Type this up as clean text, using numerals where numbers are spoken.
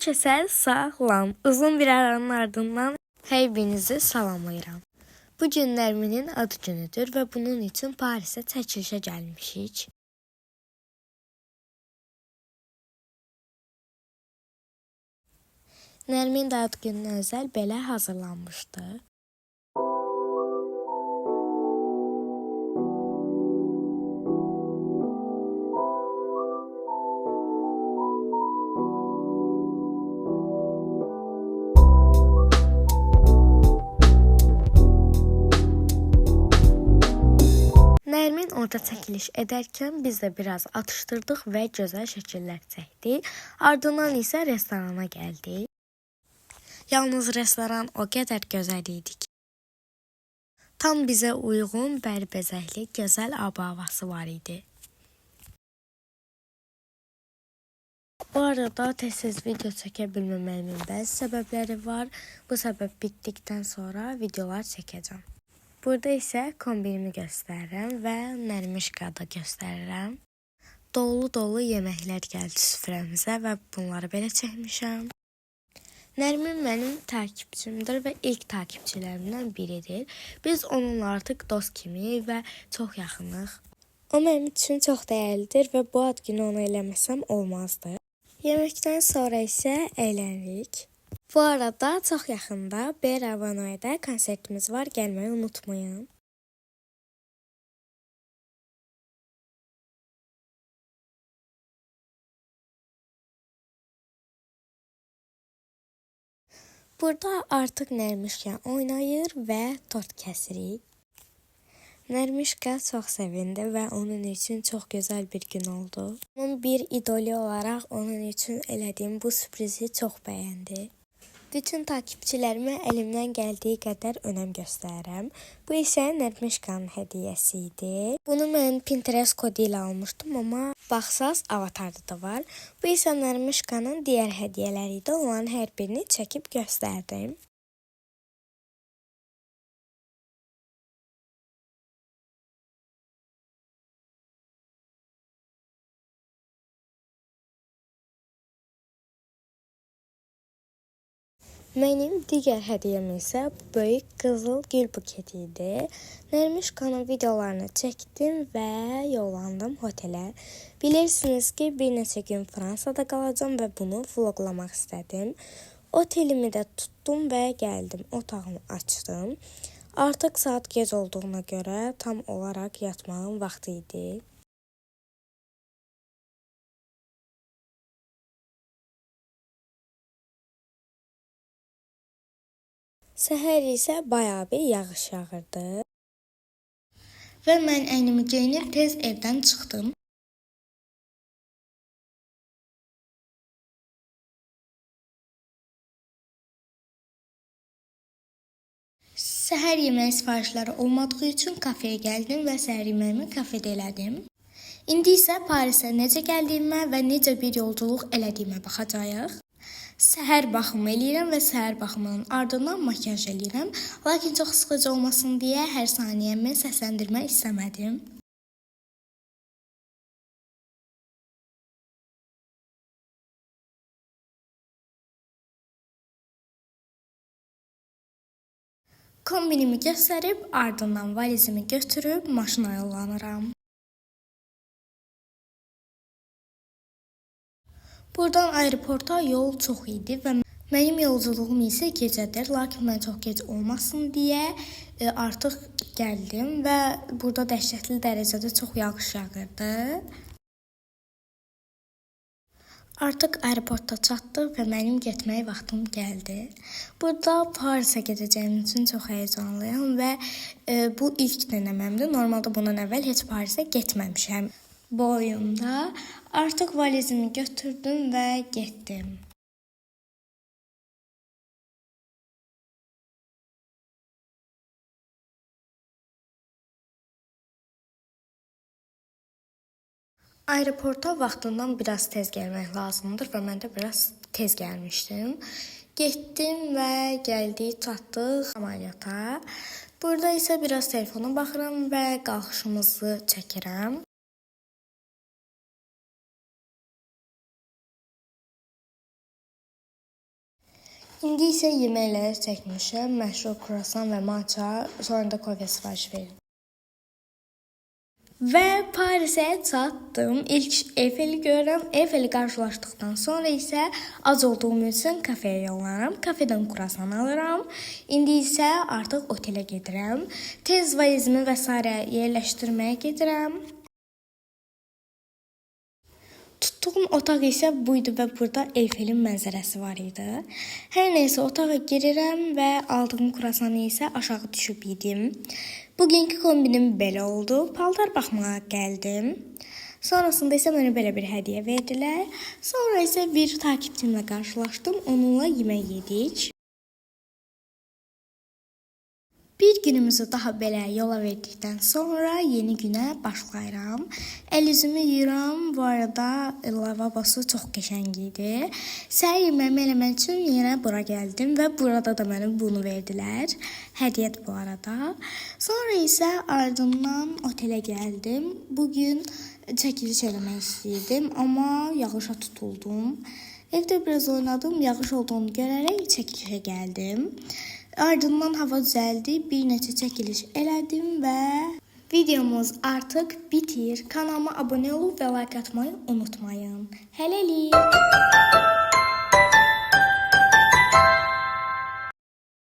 Hər kəsə salam. Uzun bir aranın ardından hər birinizi salamlayıram. Bu gün Nərminin ad günüdür və bunun üçün Parisə çəkilişə gəlmişik. Nərmin də ad gününə özəl belə hazırlanmışdı. Nərmin orada çəkiliş edərkən biz də biraz atışdırdıq və gözəl şəkillər çəkdik. Ardından isə restorana gəldik. Yalnız restoran o qədər gözəl idi ki, tam bizə uyğun bərbəzəkli gözəl ab-havası var idi. Bu arada tez-tez video çəkə bilməməyimin bəzi səbəbləri var. Bu səbəb bitdikdən sonra videolar çəkəcəm. Burada isə kombinimi göstərirəm və Nərmişka da göstərirəm. Dolu-dolu yeməklər gəldi süfrəmizə və bunları belə çəkmişəm. Nərmin mənim takipçimdir və ilk takipçilərimdən biridir. Biz onunla artıq dost kimi və çox yaxınıq. O mənim üçün çox dəyərlidir və bu ad günü ona eləməsəm olmazdı. Yeməkdən sonra isə əylənirik. Bu arada çox yaxında Beravanoyda konsertimiz var, gəlməyi unutmayın. Burada artıq Nərmişka oynayır və tort kəsirik. Nərmişka çox sevindi və onun üçün çox gözəl bir gün oldu. Onun bir idoli olaraq onun üçün elədiyim bu sürprizi çox bəyəndi. Bütün takipçilərimə əlimdən gəldiyi qədər önəm göstərirəm. Bu isə Nərmişkanın hədiyyəsi idi. Bunu mən Pinterest kodu ilə almışdım, amma baxsaz avatarda da var. Bu isə Nərmişkanın digər hədiyyələri idi. Onların hər birini çəkib göstərdim. Mənim digər hədiyyəm isə böyük qızıl gül buketi idi. Nərmişkanın videolarını çəkdim və yollandım otelə. Bilirsiniz ki, bir neçə gün Fransada qalacağam və bunu vloglamaq istədim. Otelimi də tutdum və gəldim, otağımı açdım. Artıq saat gec olduğuna görə tam olaraq yatmağın vaxtı idi. Səhər isə bayağı bir yağış yağırdı. Və mən əynimi geyinib tez evdən çıxdım. Səhər yeməyi sifarişləri olmadığı üçün kafeyə gəldim və səhər yeməyimi kafedə elədim. İndi isə Parisə necə gəldiyimə və necə bir yolculuq elədiyimə baxacağıq. Səhər baxımı eləyirəm və səhər baxımının ardından makyaj eləyirəm. Lakin çox sıxıcı olmasın deyə hər saniyəmi səsləndirmək istəmədim. Kombinimi göstərib ardından valizimi götürüb maşına yollanıram. Buradan aeroporta yol çox idi və mənim yolculuğum isə gecədir. Lakin mən çox gec olmasın deyə artıq gəldim və burada dəhşətli dərəcədə çox yağış yağırdı. Artıq aeroporta çatdıq və mənim getmək vaxtım gəldi. Burada Parisə gedəcəyim üçün çox həyəcanlıyam və bu ilk dənəməmdir. Normalda bundan əvvəl heç Parisə getməmişəm boyumda. Artıq valizimi götürdüm və getdim. Aeroporta vaxtından biraz tez gəlmək lazımdır və mən də biraz tez gəlmişdim. Getdim və gəldik, çatdıq samolyota. Burada isə biraz telefona baxıram və qalxışımızı çəkirəm. İndi isə yeməkləri çəkmişəm. Məşhur kruasan və matcha, sonra da kofe sifariş verdim. Və Parisə çatdım. İlk Eyfeli görürəm. Eyfeli qarşılaşdıqdan sonra isə ac olduğum üçün kafeyə yollanıram. Kafedən kruasan alıram. İndi isə artıq otelə gedirəm. Tez valizimi və sairə yerləşdirməyə gedirəm. Tutduğum otaq isə buydu və burada Eyfelin mənzərəsi var idi. Hər nəysə otağa girirəm və aldığım kruasanı isə aşağı düşüb yedim. Bugünkü kombinim belə oldu. Paltar baxmağa gəldim. Sonrasında isə mənə belə bir hədiyyə verdilər. Sonra isə bir takipçimlə qarşılaşdım. Onunla yemək yedik. Bir günümüzü daha belə yola verdikdən sonra yeni günə başlayıram. Əl üzümü yuyuram. Bu arada lavabosu çox qəşəng idi. Səhər yeməyimi eləmək üçün yenə bura gəldim və burada da mənə bunu verdilər. Hədiyyədir bu arada. Sonra isə ardından otelə gəldim. Bugün çəkiliş eləmək istəyirdim, amma yağışa tutuldum. Evdə biraz oynadım, yağış olduğunu görərək çəkilişə gəldim. Ardından hava düzəldi, bir neçə çəkiliş elədim və videomuz artıq bitir. Kanalıma abunə olub və like atmayı unutmayın. Hələlik.